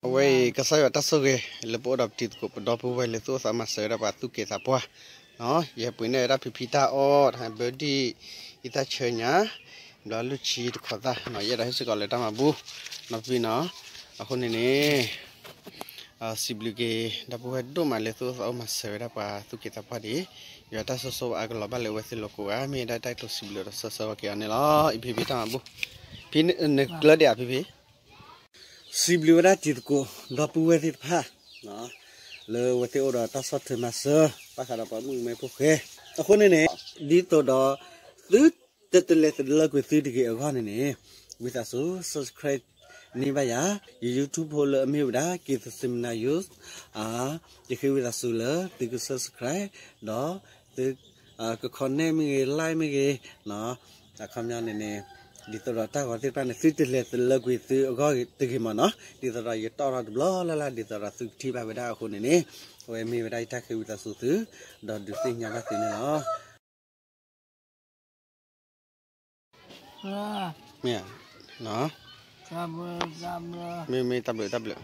အဝဲအံၤ ကစၢ်ယွၤတၢ်ဆိၣ်ဂ့ၤ လၢပအိၣ်ဒီးပတံၤသကိး ပဒီပုၢ်ဝဲၢ်လၢသူၣ်အိၣ်သးမၤစၢၤဝဲဒၣ်ပှၤသူၣ်က့သးပှၢ်, ယဟဲပှ့ၤန့ၢ်ဝဲဒၣ်ဖံဖံတၢ်အီၣ် တၢ်ဘၢဒံၣ် အံသၣ်ဆၢညါ, ဘျီလွံၢ်ဆံတခီသၣ်နီၤ ယအဲၣ်ဒိးဟ့ၣ်စ့ၢ်ကီးလၢတၢ်မၤဘူၣ်နီၤဖံနီၤ. အဃိန့ၣ်န့ၣ် စံးဘျုးက့ၤ ဒီပုၢ်ဝဲၢ်ဒိၣ်မးလၢသူၣ်အိၣ်သးအိၣ်မၤစၢၤဝဲဒၣ်ပှၤသူၣ်က့သးပှၢ်ဒံး, ယွၤတၢ်ဆိၣ်ဂ့ၤအါကလီၤဘၣ်လၢအဝဲသ့ၣ်လီၤကိးဂၤ မ့ၢ်ဝဲဒၣ်တၢ်ကတိၤစံးဘျုးဒီးဆၢဆၢဝဲက့ၤအီၤန့ၣ်လီၤ. အံၤဖံဖံတၢ်မၤဘူၣ်, ဖံနကျၢၢ်ဒံးဧါဖံဖံ စံးဘျုးဝဲဒၣ်တံၤသကိး ဒီပုၢ်ဝဲၢ်သ့ၣ်တဖၣ် လၢအဝဲသ့ၣ်အိၣ်ဒီးတၢ်ဆီၣ်ထွဲမၤစၢၤ ဘၣ်ဃးဒီးပှၤမုၣ်ကမဲဖိဃဲ, အဃိန့ၣ်န့ၣ် ဒ်သိးဒီး သုတတလဲၤတလၢကွံာ်သုတဂ့ၤအဂီၢ်န့ၣ်န့ၣ် ဝံသးစူၤ subscribe န့ၢ်ဘၣ်ယၤ ယ YouTube ဖိလၢအမ့ၢ်ဝဲဒၣ် က့ၤသစ့မနၤ ယိၣ် ယဃ့ဝံသးစူၤလၢသုက subscribe ဒီးသုက comment မ့ၢ်ဂ့ၤ like မ့ၢ်ဂ့ၤ, အခီပညီန့ၣ်န့ၣ် ဒ်သိးဒီးတၢ်ဂီၤသ့ၣ်တဖၣ်န့ၣ် သုတလဲၤတလၢကွံာ်သုအဂီၢ်တဂ့ၤမးနီၤ, ဒ်သိးဒီးယတီၣ်ထီၣ်တဘျီလၢ်လၢ် ဒ်သိးဒီးသုကထံၣ်ဘၣ်ဝဲဒၣ်အဃိန့ၣ်န့ၣ်, အဝဲမ့ၢ်ဝဲဒၣ်ယတၢ်ဃ့ဝံသးစူၤသု, ဒီးဒုးသ့ၣ်ညါဘၣ်သုန့ၣ်လီၤ. မ့ၢ်, မ့ၢ်မ့ၢ်တၢ်ဘျုးတၢ်ဘျုး,